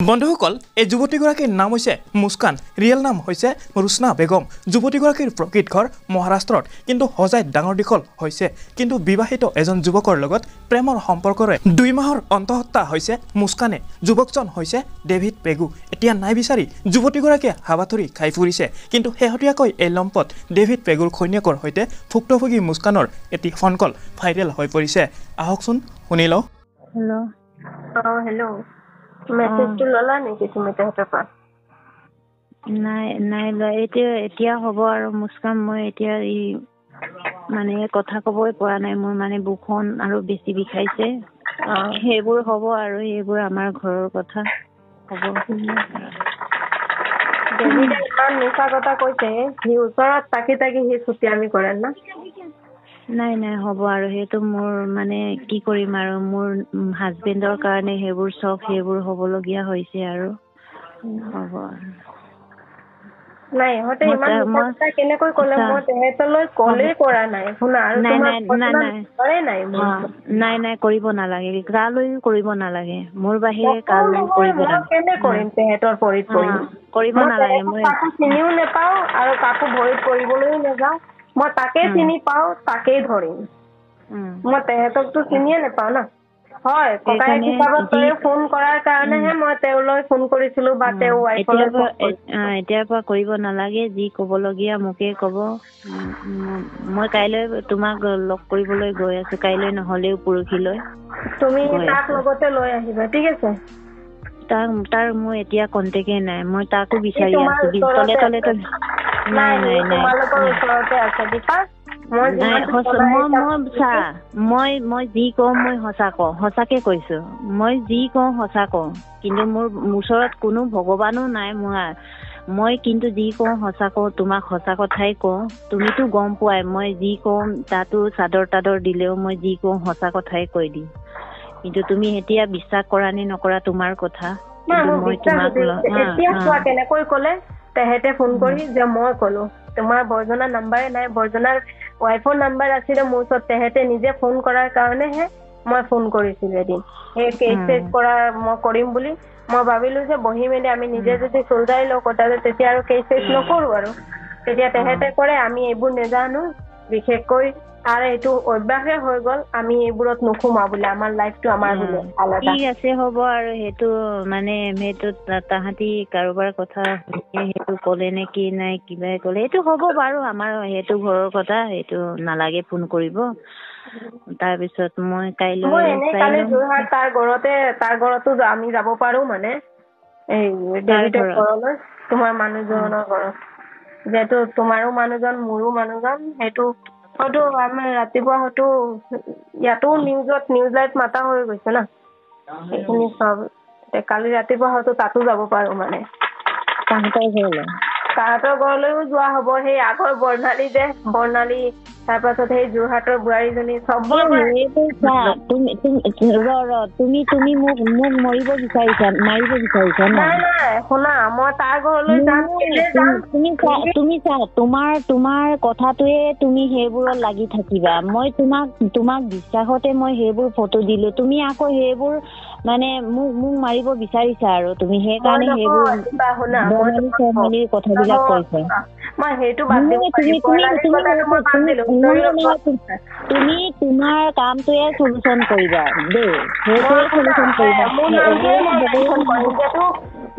বন্ধুসকল, এই যুৱতীগৰাকীৰ নাম হৈছে মুস্কান, ৰিয়েল নাম হৈছে ৰুচনা বেগম। যুৱতীগৰাকীৰ প্ৰকৃত ঘৰ মহাৰাষ্ট্ৰত, কিন্তু হোজাইত ডাঙৰ দীঘল হৈছে। কিন্তু বিবাহিত এজন যুৱকৰ লগত প্ৰেমৰ সম্পৰ্কৰে 2 মাহৰ অন্তঃসত্ত্বা হৈছে মুস্কানে। যুৱকজন হৈছে ডেভিড পেগু। এতিয়া নাই বিচাৰি যুৱতীগৰাকীয়ে হাবাথুৰি খাই ফুৰিছে। কিন্তু শেহতীয়াকৈ এই লম্পট ডেভিড পেগুৰ ঘৈণীয়েকৰ সৈতে ভুক্তভোগী মুস্কানৰ এটি ফোন কল ভাইৰেল হৈ পৰিছে। আহকচোন শুনি লওঁ। হেল্ল'। অ হেল্ল', মেছেজটো ল'লা নেকি তুমি তেহেঁতৰ পৰা? নাই নাই লোৱা। এতিয়া হ'ব আৰু মুস্কান, মই এতিয়া এই মানে কথা ক'বই পৰা নাই। মোৰ মানে বুকুখন আৰু বেছি বিষাইছে। সেইবোৰ হ'ব আৰু সেইবোৰ আমাৰ ঘৰৰ কথা হ'ব। ডেভিডে ইমান মিছা কথা কৈছে, সি ওচৰত থাকি থাকি সি চুতিয়ামি কৰে না। নাই নাই হ'ব আৰু সেইটো মোৰ মানে কি কৰিম আৰু, মোৰ হাজবেণ্ডৰ কাৰণে সেইবোৰ চব সেইবোৰ হ'বলগীয়া হৈছে আৰু হ'ব আৰু। নাই, ইহঁতে ইমান মিছা কথা কেনেকৈ ক'লে? মই তেহেঁতলৈ কলেই কৰা নাই শুনা। আৰু নাই তোমাৰ নাই নাই নাই নম্বৰে নাই মোৰ। নাই নাই, কৰিব নালাগে, কালৈও কৰিব নালাগে, মোৰ বাহিৰে নকৰো কালৈও নহয়, কৰিব মই নালাগে। কেনে কৰিম তেহেঁতৰ ভৰিত পৰি? কৰিব মই নালাগে। তেহেঁতক মই কাকো চিনিও নেপাওঁ আৰু কাকো ভৰিত পৰিবলৈও নাযাওঁ। মই তাকেই চিনি পাওঁ, তাকেই ধৰিম। মই তেহেঁতকতো চিনিয়ে নেপাওঁ না। হয়, ককায়েক সেইকাৰণে হিচাপত যি তই ফোন কৰাৰ কাৰণেহে মই তেওঁলৈ ফোন কৰিছিলো বা তেওঁ এতিয়াৰ ৱাইফলৈ পৰা ফোন কৰিছিলো। এতিয়াৰ পৰা কৰিব নালাগে। যি ক'বলগীয়া মোকে ক'ব। মই কাইলৈ তোমাক লগ কৰিবলৈ গৈ আছো, কাইলৈ নহ'লেও পৰহিলৈ তুমি গৈ তাক আছো। লগতে লৈ আহিবা, ঠিক আছে? তাৰ মোৰ এতিয়া কন্টেকে নাই, মই তাকো সি বিচাৰি তোমাৰ আছো। তলে ওচৰতে তলে আছে। তলে। নাই, নাই সি নাই নাই তোমালোকৰ ওচৰতে আছে দীপা। মই নাই, যিমানটো সঁচা জনা মই হিচাপত মই চা, মই যি কওঁ মই সঁচা কওঁ, সঁচাকে কৈছো। মই যি কওঁ সঁচা কওঁ, কিন্তু মোৰ ওচৰত কোনো ভগৱানো নাই। মই কিন্তু যি কওঁ সঁচা কওঁ, তোমাক সঁচা কথাই কওঁ। তুমিতো গম পোৱাই মই যি কওঁ, তাতো চাদৰ তাদৰ দিলেও মই যি কওঁ সঁচা কথাই কৈ দিম। কিন্তু তুমি এতিয়া বিশ্বাস কৰা নে নকৰা তোমাৰ কথা, নাই, কিন্তু মোৰ মই বিশ্বাস তোমাক এতিয়া চোৱা কেনেকৈ ক'লে তেহেঁতে ফোন কৰি যে মই ক'লো তোমাৰ বৰজনাৰ নাম্বাৰে নাই, বৰজনাৰ ৱাইফৰ নাম্বাৰ আছিলে মোৰ ওচৰত। তেহেঁতে নিজে ফোন কৰাৰ কাৰণেহে মই ফোন কৰিছিলো এদিন। সেই কেচ চেচ কৰা মই কৰিম বুলি মই ভাবিলো যে বহি মেলি আমি নিজে যদি চলজাই লওঁ কথাটো, তেতিয়া আৰু কেচ চেচ নকৰো আৰু। তেতিয়া তেহেঁতে কৰে, আমি এইবোৰ নেজানো, বিশেষকৈ তাৰ এইটো অভ্যাসে হৈ গ'ল, আমি এইবোৰত নোসোমাও বোলে, আমাৰ লাইফটো আমাৰ বোলে আলাদা। ঠিক আছে হ'ব আৰু সেইটো মানে সেইটো তাহাঁতি কাৰোবাৰ কথা শুনিয়ে সেইটো ক'লে নে কি নাই কিবাই ক'লে সেইটো হ'ব বাৰু, আমাৰ সেইটো ঘৰৰ কথা, সেইটো নালাগে ফোন কৰিব। তাৰপিছত মই কাইলৈ মই এনেই চাই কালি ল'ম। যোৰহাট তাৰ ঘৰতে, তাৰ ঘৰতো আমি যাব পাৰো মানে, এই কাৰ ডেভিডৰ ঘৰত? ঘৰলৈ, তোমাৰ মানুহজনৰ ঘৰত। যিহেতু তোমাৰো মানুহজন মোৰো মানুহজন, সেইটো হয়তো আমি ৰাতিপুৱা হয়তো ইয়াতো নিউজত নিউজ লাইভ মাতা হৈ গৈছে না, সেইখিনি চব। এতিয়া কালি ৰাতিপুৱা হয়তো তাতো যাব পাৰো মানে। তাহাঁতৰ ঘৰলৈ? তাহাঁতৰ ঘৰলৈও যোৱা হ'ব। সেই আগৰ বৰ্ণালী যে, বৰ্ণালী, তাৰ পাছত সেই যোৰহাটৰ বোৱাৰীজনী, চবৰ পৰা সেইটো চা, তুমি তুমি ৰ ৰ তুমি তুমি মোক মোক মৰিব বিচাৰিছা, মাৰিব বিচাৰিছা ন? নাই নাই, শুনা, মই তাৰ ঘৰলৈ যাম, নহয়, কেলে যাম? তুমি চা, তুমি চা, তোমাৰ কথাটোৱে তুমি সেইবোৰত লাগি থাকিবা। মই তোমাক বিশ্বাসতে মই সেইবোৰ ফটো দিলো, তুমি আকৌ সেইবোৰ মানে মোক মাৰিব বিচাৰিছা আৰু তুমি মই সেইকাৰণে সেইবোৰ নহয় দীপা, শুনা, মই বৰ্ণালী তোমাক কওঁ চৰ্ণালীৰ কথাবিলাক নহয়, কৈছা। মই সেইটো বাদ দিব নহয়, পাৰিম, তুমি তুমি বৰ্ণালীৰ তুমি কথাটো মই বাদ তুমি দিলো। নহয় নহয়, তুমি তোমাৰ কামটোৱে চলুচন কৰিবা দেই, মই সেইটোৱে শুনা, চলুচন কৰিবা। মোৰ নামটোৱে মই সেই মেনশ্যন কৰিম, যিহেতু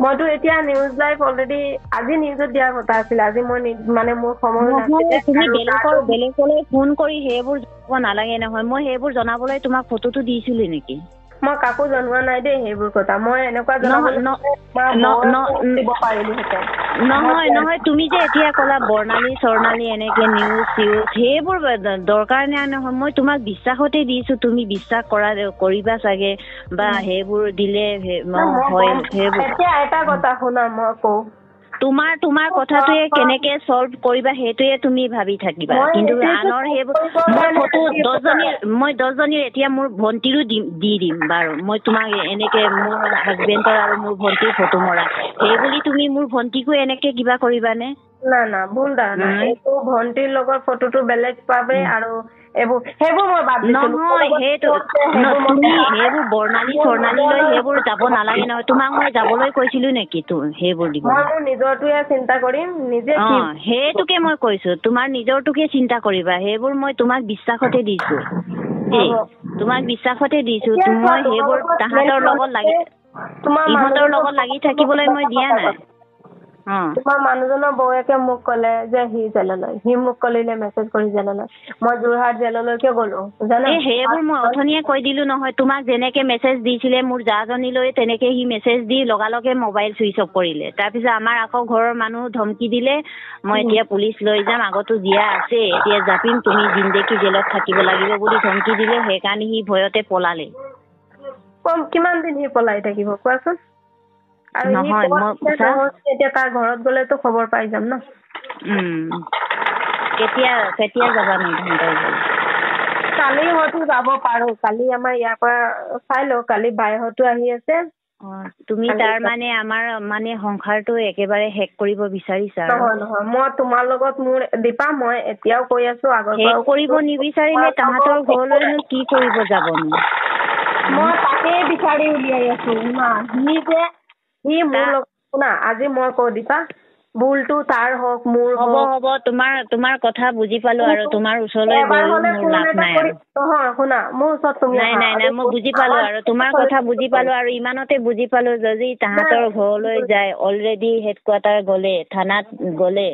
মইতো এতিয়া নিউজ লাইভ অলৰেডি আজি নিউজত দিয়াৰ কথা আছিলে, আজি মই মানে মোৰ সময়ো নহয়, নাছিলে তুমি আৰু বেলেগৰ তাতো বেলেগলৈ ফোন কৰি সেইবোৰ জনাব নালাগে নহয়। মই সেইবোৰ জনাবলৈ তোমাক ফটোটো দিছিলো নেকি? মই কাকো জনোৱা নাই দেই সেইবোৰ কথা। মই এনেকুৱা নহয় জনাবলৈ তোমাৰ বৰকো দিব পাৰিলোহেঁতেন। মই নহয় নহয়, তুমি যে এতিয়া ক'লা বৰ্ণালী চৰ্ণালী এনেকে নিউজ চিউজ সেইবোৰ দৰকাৰ নাই নহয়। মই তোমাক বিশ্বাসতে দিছো, তুমি বিশ্বাস কৰা কৰিবা চাগে, বা সেইবোৰ দিলে না, মই হয় গম সেইবোৰ। এতিয়া এটা কথা শুনা, মই কওঁ তোমাৰ তোমাৰ কথাটোৱে কেনেকে চল্ভ কৰিবা সেইটোৱে তুমি ভাবি থাকিবা, মই কিন্তু সেইটোৱেতো আনৰ solve সেইবোৰ কৰিবৰ মই কাৰণে ফটো আজি দহজনীৰ, মই দহজনীৰ এতিয়া মোৰ ভন্টিৰো দি দিম বাৰু। মই তোমাক এনেকে মোৰ হাজবেণ্ডৰ আৰু মোৰ ভন্টিৰ ফটো মৰা, সেইবুলি তুমি মোৰ ভন্টিকো এনেকে কিবা কৰিবানে? না না, ভুল ধাৰণা। এইটো ভন্টিৰ লগৰ ফটোটো বেলেগ পাবে আৰু এইবোৰ সেইবোৰ মই বাদ দিছো। নহয়, সেইটো তুমি সেইবোৰ বৰ্ণালী চৰ্ণালী লৈ সেইবোৰ যাব নালাগে নহয়। তোমাক মই যাবলৈ কৈছিলো নেকি সেইবোৰ দিব? মই মোৰ নিজৰটোৱে চিন্তা কৰিম নিজে। অ, সেইটোকে মই কৈছো, তোমাৰ নিজৰটোকে চিন্তা কৰিবা। সেইবোৰ মই তোমাক বিশ্বাসতে দিছো দেই, তোমাক বিশ্বাসতে দিছো। মই সেইবোৰ তাহাঁতৰ লগত লাগি, ইহঁতৰ লগত লাগি থাকিবলৈ মই দিয়া নাই। তোমাৰ মানুহজনৰ বৌয়েকে মোক ক'লে যে সি জেললৈ, সি মোক ক'লিলে মেছেজ কৰি জেললৈ, মই যোৰহাট জেললৈকে গ'লো জানা। সেইবোৰ মই অথনিয়ে কৈ দিলো নহয়, তোমাক যেনেকে মেছেজ দিছিলে মোৰ জাজনীলৈ তেনেকে সি মেছেজ দি লগালগে মোবাইল চুইচ অফ কৰিলে। তাৰপিছত আমাৰ আকৌ ঘৰৰ মানুহ ধমকি দিলে, মই এতিয়া পুলিচ লৈ যাম, আগতো দিয়া আছে, এতিয়া জাপিম, তুমি জিন্দেগী জেলত থাকিব লাগিব বুলি ধমকি দিলে। সেইকাৰণে সি ভয়তে পলালে। কিমান দিন সি পলাই থাকিব কোৱাচোন? নহয়, এতিয়া তাৰ ঘৰত গ'লেতো খবৰ পাই যাম ন। কেতিয়া কেতিয়া যাবা নো? কালি হয়তো যাব পাৰো, কালি আমাৰ ইয়াৰ পৰা চাই লওঁ, কালি বাইহঁতো আহি আছে। তুমি তাৰ মানে আমাৰ মানে সংসাৰটো একেবাৰে শেষ কৰিব বিচাৰিছা? নহয় নহয়, মই তোমাৰ লগত মোৰ দীপা, মই এতিয়াও কৈ আছো, আগৰ শেষ কৰিব নিবিচাৰিলে তাহাঁতৰ ঘৰলৈনো কি কৰিব যাবনো? মই তাকেই বিচাৰি উলিয়াই আছো। সি যে সি মোৰ লগত, শুনা আজি মই কওঁ দীপা, ভুলটো তাৰ হওক মোৰ হ'ব হ'ব, তোমাৰ কথা বুজি পালো আৰু তোমাৰ ওচৰলৈ গৈ মোৰ লাভ নাই। নহয় শুনা, মোৰ ওচৰত তুমি নাই নাই নাই, মই বুজি পালো আৰু তোমাৰ কথা বুজি পালো আৰু ইমানতে বুজি পালো। যদি তাহাঁতৰ ঘৰলৈ যায়, অলৰেডি হেডকোৱাৰ্টাৰ গ'লে, থানাত গ'লে,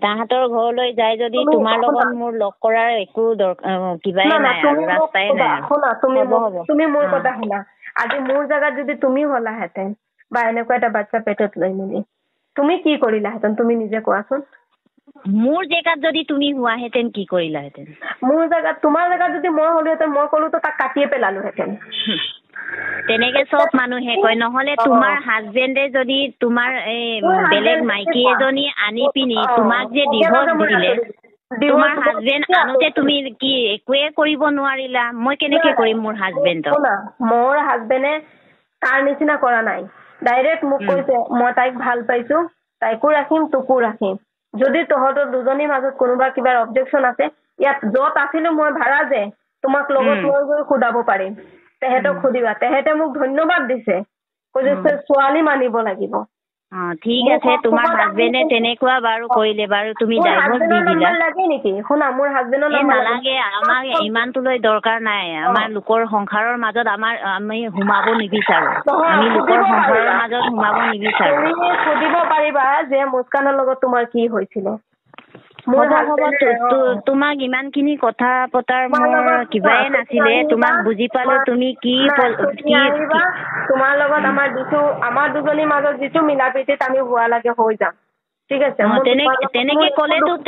তাহাঁতৰ ঘৰলৈ যায় যদি তোমাৰ লগত মোৰ লগ কৰাৰ একো দৰকাৰ কিবাই নাই আৰু ৰাস্তাই নাই। শুনা তুমি মোৰ কথা শুনা, আজি মোৰ জেগাত যদি তুমি হ'লাহেঁতেন বা এনেকুৱা এটা বাচ্চা পেটত লৈ মেলি তুমি কি কৰিলাহেঁতেন, তুমি নিজে কোৱাচোন? মোৰ জেগাত যদি তুমি হোৱাহেঁতেন কি কৰিলাহেঁতেন? মোৰ জেগাত, তোমাৰ জেগাত যদি মই হ'লোহেঁতেন, মই ক'লোতো তাক কাটিয়ে পেলালোহেঁতেন। তেনেকে চব মানুহে কয়। নহ'লে তোমাৰ হাজবেণ্ডে যদি তোমাৰ এই বেলেগ মাইকী এজনী আনি পিনি তোমাক যে ডিভৰ্চ দিলে, তোমাৰ হাজবেণ্ড আনোতে তুমি কি একোৱে কৰিব নোৱাৰিলা? মই কেনেকে কৰিম মোৰ হাজবেণ্ডক? মোৰ হাজবেণ্ডে তাৰ নিচিনা কৰা নাই, ডাইৰেক্ট মোক কৈছে মই তাইক ভাল পাইছো, তাইকো ৰাখিম তোকো ৰাখিম, যদি তহঁতৰ দুজনীৰ মাজত কোনোবা কিবা অবজেকশ্যন আছে, ইয়াত য'ত আছিলো মই ভাড়া যে তোমাক লগত লৈ গৈ সোধাব পাৰিম, তেহেঁতক সুধিবা। তেহেঁতে মোক ধন্যবাদ দিছে, কৈছে ছোৱালী মানিব লাগিব। ঠিক আছে, তোমাৰ হাজবেণ্ডে তেনেকুৱা বাৰু কৰিলে বাৰু, তুমি ডাইভৰ্চ দি দিলা। লাগে নেকি? শুনা, মোৰ হাজবেণ্ডৰ নালাগে, আমাক ইমানটোলৈ দৰকাৰ নাই। আমাৰ লোকৰ সংসাৰৰ মাজত আমি সোমাব নিবিচাৰো, আমি লোকৰ সংসাৰৰ মাজত সোমাব নিবিচাৰো। তুমি সুধিব পাৰিবা যে মুস্কানৰ লগত তোমাৰ কি হৈছিলে। হ'ব হ'ব, তোমাক ইমানখিনি কথা পতাৰ মোৰ কিবাই নাছিলে, তোমাক বুজি পালো। তুমি কি তোমাৰ লগত আমাৰ যিটো, আমাৰ দুজনীৰ মাজত যিটো মিলা প্ৰীতিত আমি হোৱা লাগে হৈ যাম, ঠিক আছে?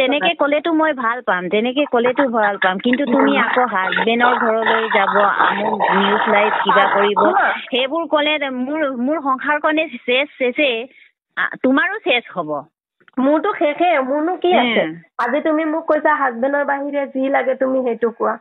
তেনেকে ক'লেতো মই ভাল পাম, তেনেকে ক'লেতো ভাল পাম। কিন্তু তুমি আকৌ হাজবেণ্ডৰ ঘৰলৈ যাব, আমুক নিউজ লাইভ কিবা কৰিব, সেইবোৰ ক'লে মোৰ সংসাৰখনে শেষ, তোমাৰো শেষ হ'ব। মোৰতো শেষে, মোৰনো কি আছে? আজি তুমি মোক কৈছা হাজবেণ্ডৰ বাহিৰে যি লাগে তুমি সেইটো কোৱা।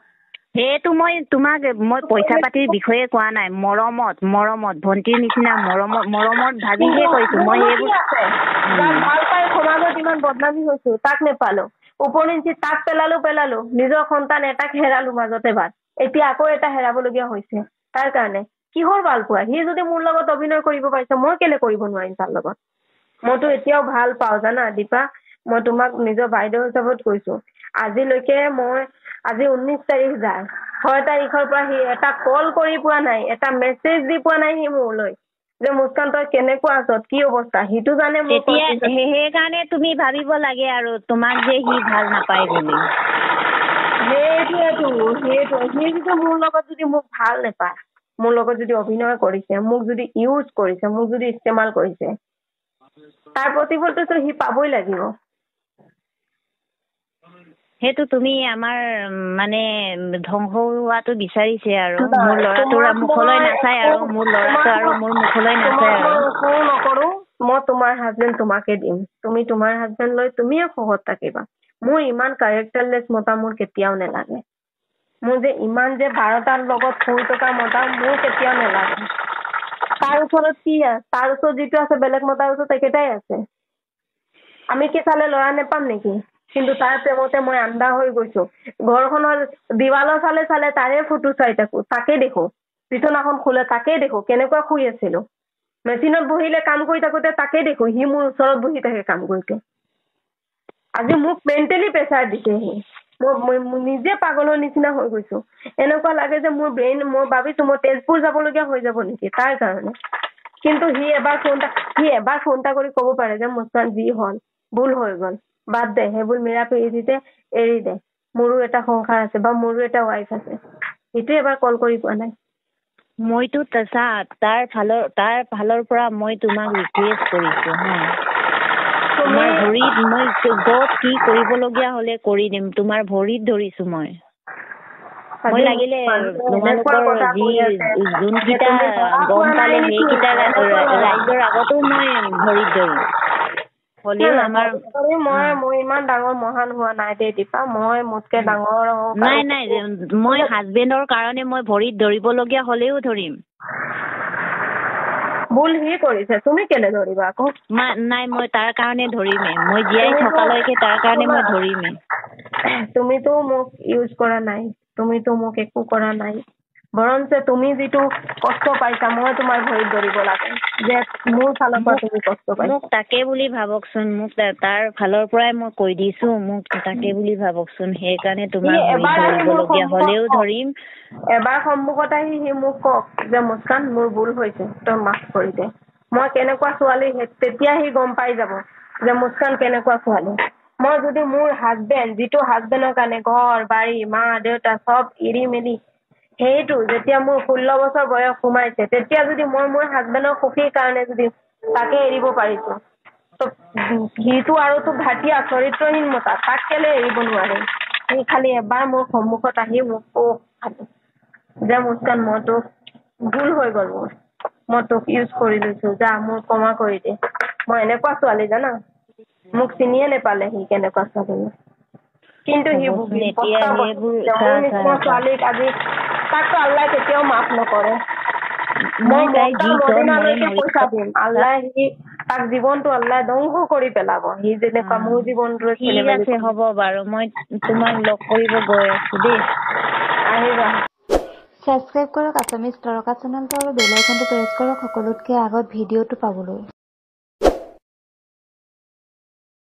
সেইটো মই তোমাক মই পইচা পাতিৰ বিষয়ে কোৱা নাই, মৰমত মৰমত ভণ্টিৰ নিচিনা মৰমত মৰমত ভাবিহে কৈছো মই। সেইবোৰ ভাল পাই সমাজত ইমান বদনামী হৈছো, তাক নেপালো, উপৰিঞ্চি তাক পেলালো পেলালো, নিজৰ সন্তান এটাক হেৰালো মাজতে বাদ, এতিয়া আকৌ এটা হেৰাবলগীয়া হৈছে। তাৰ কাৰণে কিহৰ ভাল পোৱা? সি যদি মোৰ লগত অভিনয় কৰিব পাৰিছে, মই কেলে কৰিব নোৱাৰিম তাৰ লগত? মইতো এতিয়াও ভাল পাওঁ জানা দীপা, মই তোমাক নিজৰ বাইদেউ হিচাপত কৈছো। আজিলৈকে মই আজি 19 তাৰিখ যায়, 6 তাৰিখৰ পৰা সি এটা কল কৰি পোৱা নাই, এটা মেছেজ দি পোৱা নাই সি মোলৈ যে মুস্কান তই কেনেকুৱা আছ, কি অৱস্থা, সিটো জানে মোৰ। তেতিয়া সেইকাৰণে তুমি ভাবিব লাগে আৰু তোমাক যে সি ভাল নাপায় বুলি। সেইটোৱেতো, সেইটো সি যদি মোৰ লগত যদি মোক ভাল নাপায়, মোৰ লগত যদি অভিনয় কৰিছে, মোক যদি ইউজ কৰিছে, মোক যদি ইস্তেমাল কৰিছে, তাৰ প্ৰতিফলটো সি পাবই লাগিব। সেইটো তুমি আমাৰ মানে ধ্বংস হোৱাটো বিচাৰিছে আৰু মোৰ ল'ৰাটোৰ মুখলৈ নাচায় আৰু মোৰ ল'ৰাটো আৰু মোৰ মুখলৈ নাচায় আৰু। নকৰো মই, তোমাৰ হাজবেণ্ড তোমাকে দিম, তুমি তোমাৰ হাজবেণ্ড লৈ তুমিয়ে সুখত থাকিবা। মোৰ ইমান কেৰেক্টাৰলেছ মতা মোৰ কেতিয়াও নালাগে। মোৰ যে ইমান যে 12টাৰ লগত শুই থকা মতা মোৰ কেতিয়াও নালাগে। তাৰ ওচৰত কি আছে? তাৰ ওচৰত যিটো আছে বেলেগ মতাৰ ওচৰত একেটাই আছে। আমি কি চালে ল'ৰা নেপাম নেকি? কিন্তু তাৰ প্ৰেমতে মই আন্ধা হৈ গৈছো। ঘৰখনৰ দিৱালৰ ফালে চালে তাৰে ফটো চাই থাকো, তাকে দেখো। বিচনাখন খুলে তাকে দেখো, কেনেকুৱা শুই আছিলো। মেচিনত বহিলে কাম কৰি থাকোতে তাকে দেখো, সি মোৰ ওচৰত বহি থাকে কাম কৰোতে। আজি মোক মেণ্টেলি প্ৰেচাৰ দিছে সি। মই নিজে পাগলৰ নিচিনা হৈ গৈছো। এনেকুৱা লাগে যে মোৰ ব্ৰেইন, মই ভাবিছো মই তেজপুৰ যাবলগীয়া হৈ যাব নেকি তাৰ কাৰণে। কিন্তু সি এবাৰ ফোন এটা কৰি ক'ব পাৰে যে মুস্কান যি হ'ল ভুল হৈ গ'ল, বাদ দে, সেইবোৰ মিৰা পিৰিতিতে এৰি দে, মোৰো এটা সংসাৰ আছে বা মোৰো এটা ৱাইফ আছে। সেইটো এবাৰ কল কৰি কোৱা নাই। মইতো চা তাৰ ফালৰ পৰা মই তোমাক ৰিকুৱেষ্ট কৰিছো হা, তোমাৰ ভৰিত মই য'ত কি কৰিবলগীয়া হ'লে কৰি দিম, তোমাৰ ভৰিত ধৰিছো মই। মই লাগিলে তোমালোকৰ যি যোনকেইটা গম পালে সেইকেইটা ৰাইজৰ আগতো মই ভৰিত ধৰিম। হ'লেও আমাৰ মই ইমান ডাঙৰ মহান হোৱা নাই দেই দীপা, মই মোতকে ডাঙৰ নাই নাই, মই হাজবেণ্ডৰ কাৰণে মই ভৰিত ধৰিবলগীয়া হ'লেও ধৰিম। ভুল সি কৰিছে, তুমি কেলে ধৰিবা আকৌ? নাই, মই তাৰ কাৰণে ধৰিমেই, মই জীয়াই থকালৈকে তাৰ কাৰণে মই ধৰিমেই। তুমিতো মোক ইউজ কৰা নাই, তুমিতো মোক একো কৰা নাই, বৰঞ্চ তুমি যিটো কষ্ট পাইছা মই তোমাৰ ভৰিত ধৰিব লাগে যে মোৰ ফালৰ পৰা তুমি কষ্ট পাইছা। মোক তাকে বুলি ভাবকচোন, মোক তাৰ ফালৰ পৰাই মই কৈ দিছো, মোক তাকে বুলি ভাবকচোন। সেইকাৰণে তোমাৰ ভৰিত ধৰিবলগীয়া হ'লেও ধৰিম। এবাৰ সন্মুখত আহি সি মোক কওক যে মুস্কান মোৰ ভুল হৈছে, তই মাফ কৰি দে। মই কেনেকুৱা ছোৱালী তেতিয়া সি গম পাই যাব যে মুস্কান কেনেকুৱা ছোৱালী। মই যদি মোৰ হাজবেণ্ড, যিটো হাজবেণ্ডৰ কাৰণে ঘৰ বাৰী মা দেউতা চব এৰি মেলি, সেইটো যেতিয়া মোৰ 16 বছৰ বয়স সোমাইছে, তেতিয়া যদি মই মোৰ হাজবেণ্ডৰ সুখীৰ কাৰণে যদি তাকে এৰিব পাৰিছো, তো সিটো আৰুতো ঘাটিয়া চৰিত্ৰহীন মতা, তাক কেলে এৰিব নোৱাৰিম? সি খালি এবাৰ মোৰ সন্মুখত আহি মোক কওক খালি যে মুস্কান মই তোক ভুল হৈ গ'ল, মোৰ মই তোক ইউজ কৰি লৈছো, যা মোৰ ক্ষমা কৰি দে। মই এনেকুৱা ছোৱালী জানা, মোক চিনিয়ে নেপালে সি কেনেকুৱা ছোৱালী। কিন্তু সি মোৰ নিচিনা ছোৱালীক আজি তাকতো আল্লাহ কেতিয়াও মাফ নকৰে। মই মদিনালৈকে পইচা দিম, আল্লাহ সি তাক জীৱনটো আল্লাহ ধ্বংস কৰি পেলাব। সি যেনেকুৱা মোৰ জীৱনটো। ঠিক আছে হ'ব বাৰু, মই তোমাক লগ কৰিব গৈ আছো দেই, আহিবা। ছাবস্ক্ৰাইব কৰক আছামিজ তাৰকা চেনেলটো আৰু বেল আইকনটো প্ৰেছ কৰক সকলোতকৈ আগত ভিডিঅ'টো পাবলৈ।